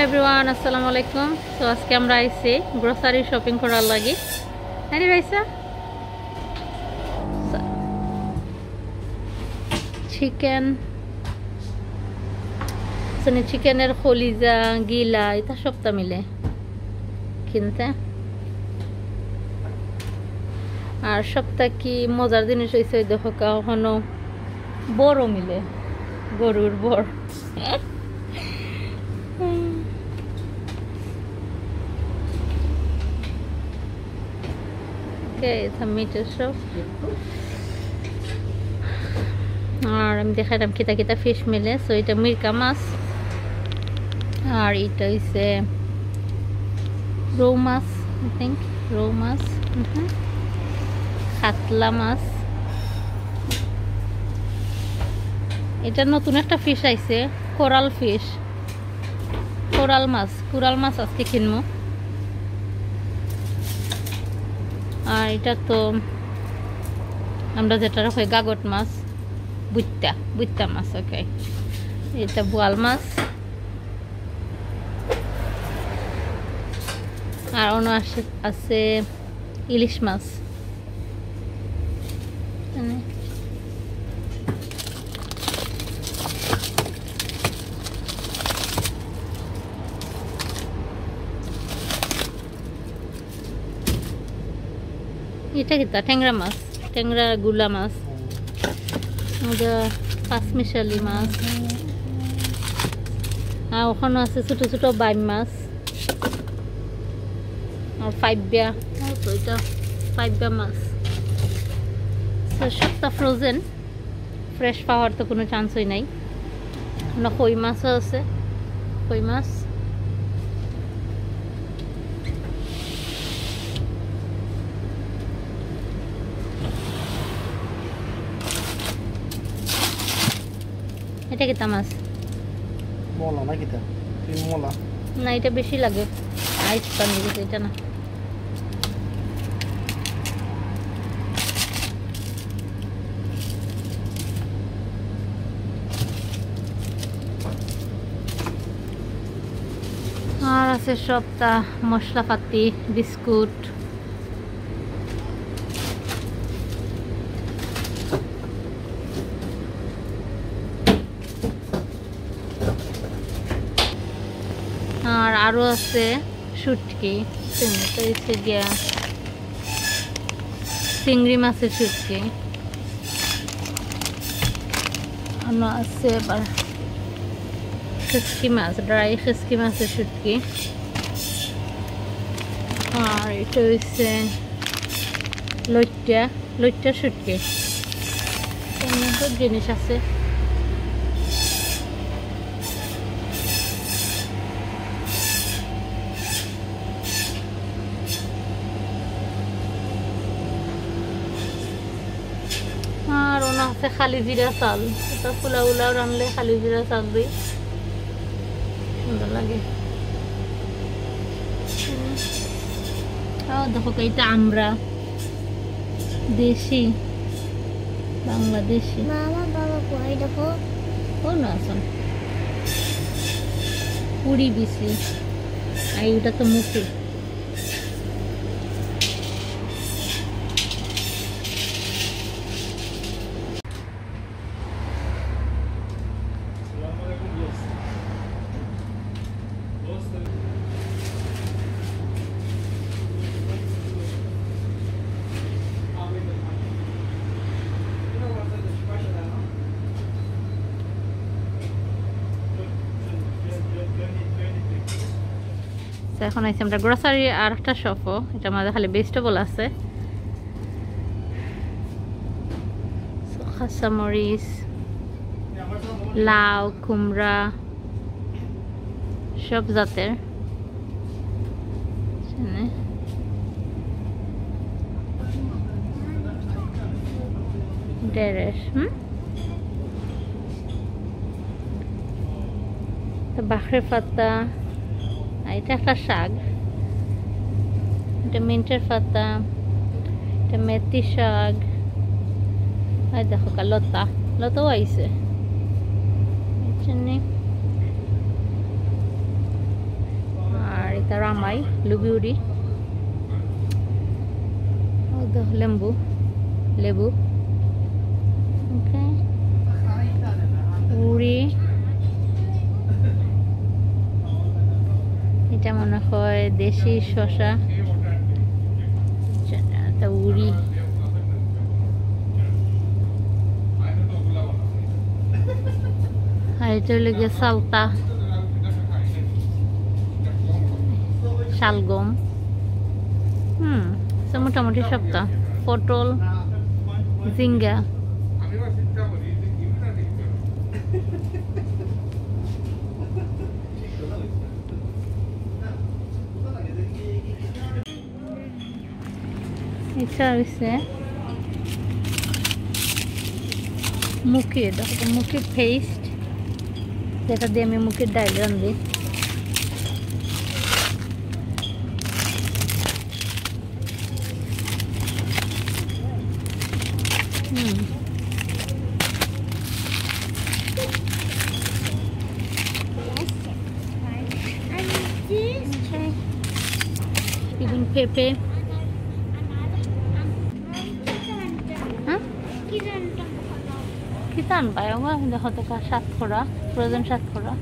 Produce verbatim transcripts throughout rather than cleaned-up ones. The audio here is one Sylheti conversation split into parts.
Everyone, আসসালামু আলাইকুম। তো আজকে আমরা আইছি গ্রোসারি শপিং করার লাগি। আরে ভাইসা, চিকেন, মানে চিকেনের কলিজা, গিলা, এটা সবটা মিলে কিনতে। আর সবটা কি মজার জিনিস হইছে, ওই দেখো কা, ওখানো বড় মিলে, গরুর বড়। Okay, it's a meat shop. আর আমি দেখাইলাম কিতা কিতা ফিশ মিলে। সো এটা মিরকা মাছ, আর এটা হইছে রৌ মাছ, আই থিঙ্ক রৌ মাছ, উহু, কাতলা মাছ। এটা নতুন একটা ফিশ আইছে, কোরাল ফিশ, কোরাল মাছ, কোরাল মাছ আজকে কিনবো। আর এটা তো আমরা যেটা রাখি গাগট মাছ, বুইত্তা, বুইত্তা মাছ, ওকে। এটা বোয়াল মাছ। আর অন্য আছে, আছে ইলিশ মাছ। মানে এটা কিতা? ট্যাংরা মাছ, ট্যাংরা গুলা মাছ। ওটা পাঁচমিশালি মাছ। আর ওখানে আছে ছোট ছোট বাইম মাছ। আর ফাইব্বা, ও তো এটা ফাইব্বা মাছ। তো সবটা ফ্রোজেন, ফ্রেশ পাওয়ার তো কোনো চান্সই নাই। না, কই মাছও আছে, কই মাছ। এটা কিতা মাছ? মলা না কিতা? কি মলা? না, এটা বেশি লাগে। আইস পানি দিতে, এটা না। আর আছে সবটা মশলাপাতি, বিস্কুট। আর আরো আছে শুটকি, চিংড়ি, তো হচ্ছে গিয়া চিংড়ি মাছের শুটকি। অন্য আছে আবার খেসকি মাছ, ড্রাই খেসকি মাছের শুটকি। আর এটা হইছে লইট্টা, লইট্টা শুটকি। এমনি সব জিনিস আছে। আর ওনা আছে খালি জিরা চাল, এটা পোলাও উলাও রানলে খালি জিরা চাল দেই, সুন্দর লাগে। ও দেখো, এটা আমরা দেশি, বাংলাদেশি। মা, আমার বাবা কই? দেখো। কোন আছে? কুড়ি বিসি। আর ওটা তো মুখে। তো এখন আইছি আমরা গ্রোসারি আর একটা শপও, এটা আমাদের খালি ভেজিটেবল আছে। So, কাঁচামরিচ, লাউ, কুমড়া, সব জাতের। এখানে ঢেঁড়স, হুম? তো বাখরে পাতা, আর এটা একটা শাক, এটা মিন্টের পাতা, এটা মেথি শাক। আর দেখো কা লতা, লতাও আইছে, বুঝছেন নি? আমাই, লুবি উড়ি। ও তো লেম্বু, লেবু। ওকে। উড়ি। এটা মনে হয় দেশি শসা। এটা উড়ি। আর এটা হলো গিয়ে সালতা, শালগম। হুম, তো মোটামুটি সবটা। পটল, ঝিঙ্গা। এটা হইছে মুখি, দেখো তো, মুখির পেস্ট, যেটা দিয়ে আমি মুখির ডাল রান্ধি। হুম। Even পেঁপে। হ্যাঁ? কিতা আনবায়? ওগো, দেখো তো, কা-, সাতকরা, ফ্রোজেন সাতকরা।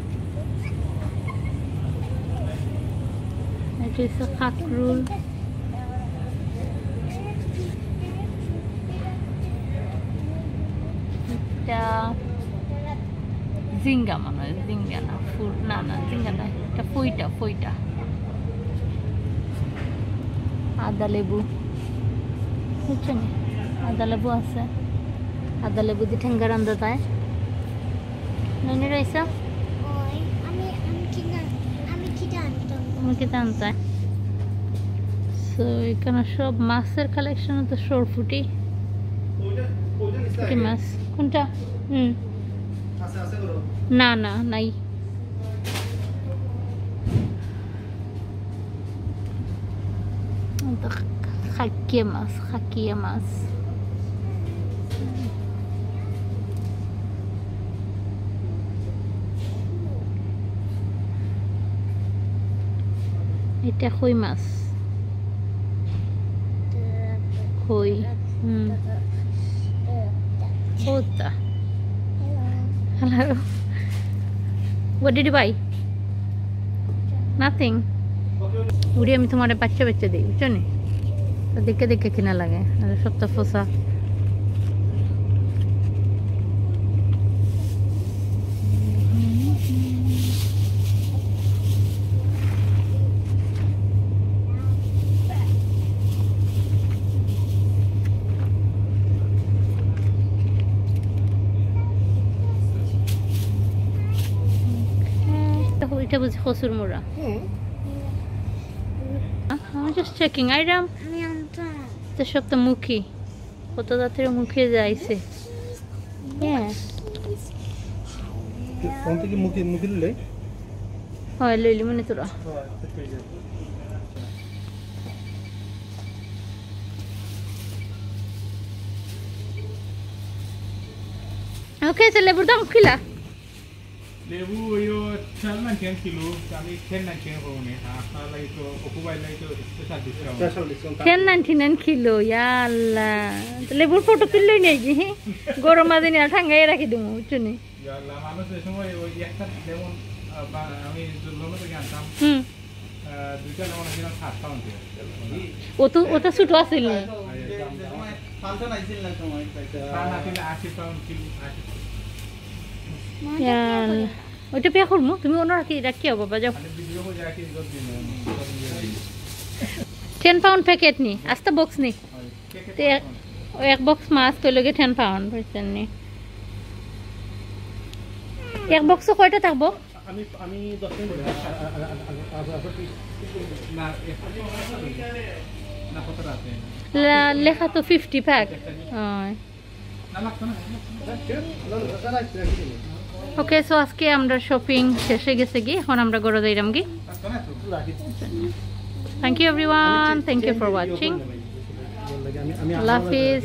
এটা হচ্ছে কাঁকরুল। এটা ঝিঙ্গা মনে হয়, ঝিঙ্গা না, ফুল, না, না, ঝিঙ্গা না, এটা ফইটা, ফইটা। আদা লেবু, বুঝছো নি? আদা লেবু আছে, আদা লেবু দি ঠেঙ্গা রান্ধা যায়। ননি রইছ? ওই, আমি, আমি কিতা, আমি কিতা আনতাম? তুমি কিতা আনতায়? So, এখানে সব মাছের কালেকশন তো, সরপুটি। পুঁটি মাছ। কোনটা? হুম। না, না, নাই। খাকিয়া মাছ, খাকিয়া মাছ। এটা কই মাছ। কই। হুম। ওটা। Hello. What did you buy? Nothing. উড়ি, আমি তোমারে বাচ্চা বাচ্চা দেই, বুঝছো নি? তো দেখে দেখে কিনা লাগে, আর সব তো ফসা। এটা বুঝি কচুর মুড়া। হুম। আমি just checking. আইরাম। আমি আনতাম। তো সব তো মুখী। কত জাতের মুখী যাইছে। হ্যাঁ। কোন থেকে মুখী, মুখী লইলে? হয়, লইলি মানে তোরা। ওকে, তো লেবুর দাম কিলা? লেবু ওই ও twelve ninety nine কিলো, আমি ten ninety nine করবো নে। আপনার লাগি তো, অপু ভাইর লাগি তো special discount। Special discount। Ten ninety nine kilo, ইয়া আল্লাহ। তো লেবুর ফটো তুললই নেই কি? গরম মাঝে নিয়ে ঠাঙ্গাই রাখি দিমু, বুঝছো নি? ইয়া আল্লাহ, মানুষ এই সময় ওই একটা লেমন, আহ, বা-, আমি যে লেমন থেকে আনতাম, হুম। আহ, দুইটা লেমন কিনা সাত পাউন্ড দিয়ে। ও তো, ও তো ছোট আছিল না। আর এই দাম দাম। ফালতু নাইছিল না সময়। সাত আশি, আশি পাউন্ড কিলো, আশি পাউন্ড। ইয়া আল্লাহ। ওইটা পে করমু, তুমি অন্য রাখি, রাখিও বাবা, যাও। Ten pound packet নি, আস্তা বক্স নি। তে এক, এক বক্স মাছ কইলে গিয়া ten pound, বুঝছেন নি? এক বক্সো কয়টা থাকবো? আমি, আমি দশ মিনিট ধরে, আ, আ, না, এ-, না, কতটা আছে? লা-, লেখা তো fifty pack। হয়। ওকে, so আজকে আমরা শপিং শেষ হয়ে গেছে গি, এখন আমরা ঘরে যাইরাম গি। Thank you everyone, thank you for watching. Allah Hafiz.